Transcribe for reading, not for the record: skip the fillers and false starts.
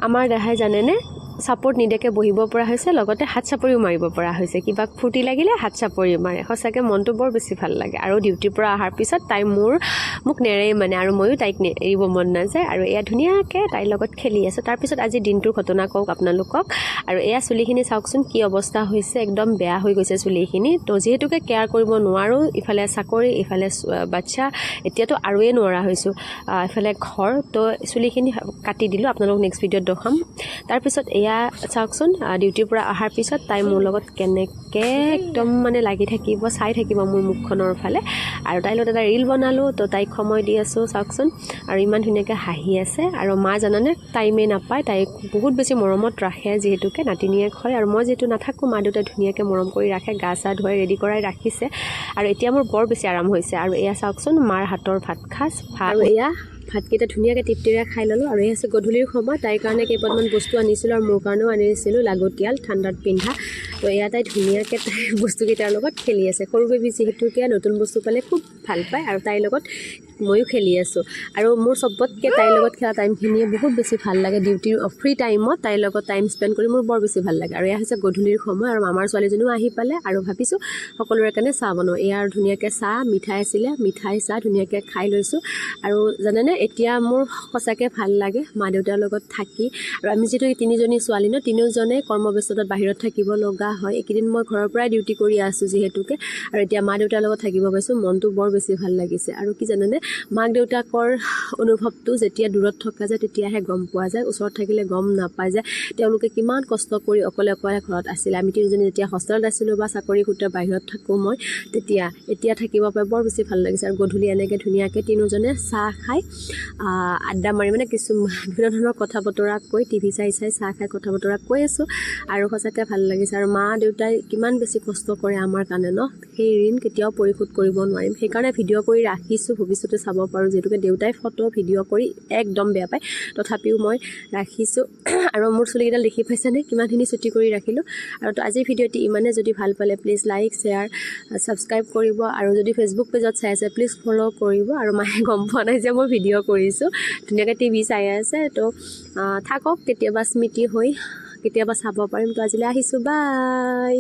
আমাৰ দেহাই জানেনে, ছাপৰ্ট নিদিয়াকৈ বহিব পৰা হৈছে, লগতে হাত চাপৰিও মাৰিব পৰা হৈছে। কিবা ফূৰ্তি লাগিলে হাত চাপৰিও মাৰে। সঁচাকৈ মনটো বৰ বেছি ভাল লাগে। আৰু ডিউটিৰ পৰা অহাৰ পিছত তাই মোক নেৰেই মানে, আৰু ময়ো তাইক এৰিব মন নাযায়। আৰু এয়া ধুনীয়াকৈ তাইৰ লগত খেলি আছোঁ। তাৰপিছত আজি দিনটোৰ ঘটনা কওক আপোনালোকক। আৰু এয়া চুলিখিনি চাওকচোন কি অৱস্থা হৈছে, একদম বেয়া হৈ গৈছে চুলিখিনি। তো যিহেতুকে কেয়াৰ কৰিব নোৱাৰোঁ, ইফালে চাকৰি, ইফালে বাচ্ছা, এতিয়াতো আৰুৱে নোৱাৰা হৈছোঁ, ইফালে ঘৰ, তো চুলিখিনি কাটি দিলোঁ। আপোনালোক নেক্সট ভিডিঅ'ত দেখাম। তাৰপিছত এয়া চাওকচোন, ডিউটিৰ পৰা অহাৰ পিছত তাই মোৰ লগত কেনেকৈ একদম মানে লাগি থাকিব, চাই থাকিব মোৰ মুখখনৰ ফালে। আৰু তাইৰ লগত এটা ৰীল বনালোঁ, তো তাইক সময় দি আছোঁ চাওকচোন। আৰু ইমান ধুনীয়াকৈ হাঁহি আছে। আৰু মা জানানে, টাইমেই নাপায়, তাইক বহুত বেছি মৰমত ৰাখে, যিহেতুকে নাতিনীয়েক হয়। আৰু মই যিহেতু নাথাকোঁ, মা দেউতাই ধুনীয়াকৈ মৰম কৰি ৰাখে, গা চা ধুৱাই ৰেডি কৰাই ৰাখিছে। আৰু এতিয়া মোৰ বৰ বেছি আৰাম হৈছে। আৰু এয়া চাওকচোন মাৰ হাতৰ ভাত সাজ। আৰু এয়া ভাতকেইটা ধুনীয়াকৈ তৃপ্তিৰে খাই ল'লোঁ। আৰু এয়া হৈছে গধূলিৰ সময়। তাইৰ কাৰণে কেইপদমান বস্তু আনিছিলোঁ আৰু মোৰ কাৰণেও আনিছিলোঁ লাগতিয়াল ঠাণ্ডাত পিন্ধা। তো এয়া তাই ধুনীয়াকৈ তাইৰ বস্তুকেইটাৰ লগত খেলি আছে। সৰু বেবী যিহেতুকে নতুন বস্তু পালে খুব ভাল পায়, আৰু তাইৰ লগত ময়ো খেলি আছোঁ। আৰু মোৰ চবতকৈ তাইৰ লগত খেলা টাইমখিনিয়ে বহুত বেছি ভাল লাগে। ডিউটিৰ ফ্ৰী টাইমত তাইৰ লগত টাইম স্পেণ্ড কৰি মোৰ বৰ বেছি ভাল লাগে। আৰু এয়া হৈছে গধূলিৰ সময় আৰু মামাৰ ছোৱালীজনীও আহি পালে আৰু ভাবিছোঁ সকলোৰে কাৰণে চাহ বনাওঁ। এয়া আৰু ধুনীয়াকৈ চাহ, মিঠাই আছিলে, মিঠাই চাহ ধুনীয়াকৈ খাই লৈছোঁ। আৰু জানেনে, এতিয়া মোৰ সঁচাকৈ ভাল লাগে মা দেউতাৰ লগত থাকি। আৰু আমি যিহেতু তিনিজনী ছোৱালী ন, তিনিওজনে কৰ্মব্যস্ততাত বাহিৰত থাকিব লগা হয়। এইকেইদিন মই ঘৰৰ পৰাই ডিউটি কৰি আছোঁ যিহেতুকে, আৰু এতিয়া মা দেউতাৰ লগত থাকিব পাইছোঁ, মনটো বৰ বেছি ভাল লাগিছে। আৰু কি জানেনে, মাক দেউতাকৰ অনুভৱটো যেতিয়া দূৰত থকা যায় তেতিয়াহে গম পোৱা যায়। ওচৰত থাকিলে গম নাপায় যে তেওঁলোকে কিমান কষ্ট কৰি অকলে অকলে ঘৰত আছিলে। আমি তিনিজনী যেতিয়া হোষ্টেলত আছিলোঁ বা চাকৰি সূত্ৰে বাহিৰত থাকোঁ মই তেতিয়া, এতিয়া থাকিব পাই বৰ বেছি ভাল লাগিছে। আৰু গধূলি এনেকৈ ধুনীয়াকৈ তিনিওজনে চাহ খাই আড্ডা মাৰি, মানে কিছু বিভিন্ন ধৰণৰ কথা বতৰা কৈ, টিভি চাই চাই চাহ খাই কথা বতৰা কৈ আছোঁ আৰু সঁচাকৈ ভাল লাগিছে। আৰু মা দেউতাই কিমান বেছি কষ্ট কৰে আমাৰ কাৰণে ন, সেই ঋণ কেতিয়াও পৰিশোধ কৰিব নোৱাৰিম। সেইকাৰণে ভিডিঅ' কৰি ৰাখিছোঁ, ভৱিষ্যতে চাব পাৰোঁ। যিহেতুকে দেউতাই ফটো ভিডিঅ' কৰি একদম বেয়া পায়, তথাপিও মই ৰাখিছোঁ। আৰু মোৰ চুলিকেইডাল দেখি পাইছেনে, কিমানখিনি চুটি কৰি ৰাখিলোঁ। আৰু তো আজিৰ ভিডিঅ'টি ইমানে। যদি ভাল পালে প্লিজ লাইক, শ্বেয়াৰ, ছাবস্ক্ৰাইব কৰিব। আৰু যদি ফেচবুক পেজত চাই আছে, প্লিজ ফ'ল' কৰিব। আৰু মায়ে গম পোৱা নাই যে মই ভিডিঅ' কৰিছোঁ, ধুনীয়াকৈ টিভি চাই আছে। তো থাকক, কেতিয়াবা স্মৃতি হৈ কেতিয়াবা চাব পাৰিম। তো আজিলৈ আহিছোঁ, বাই।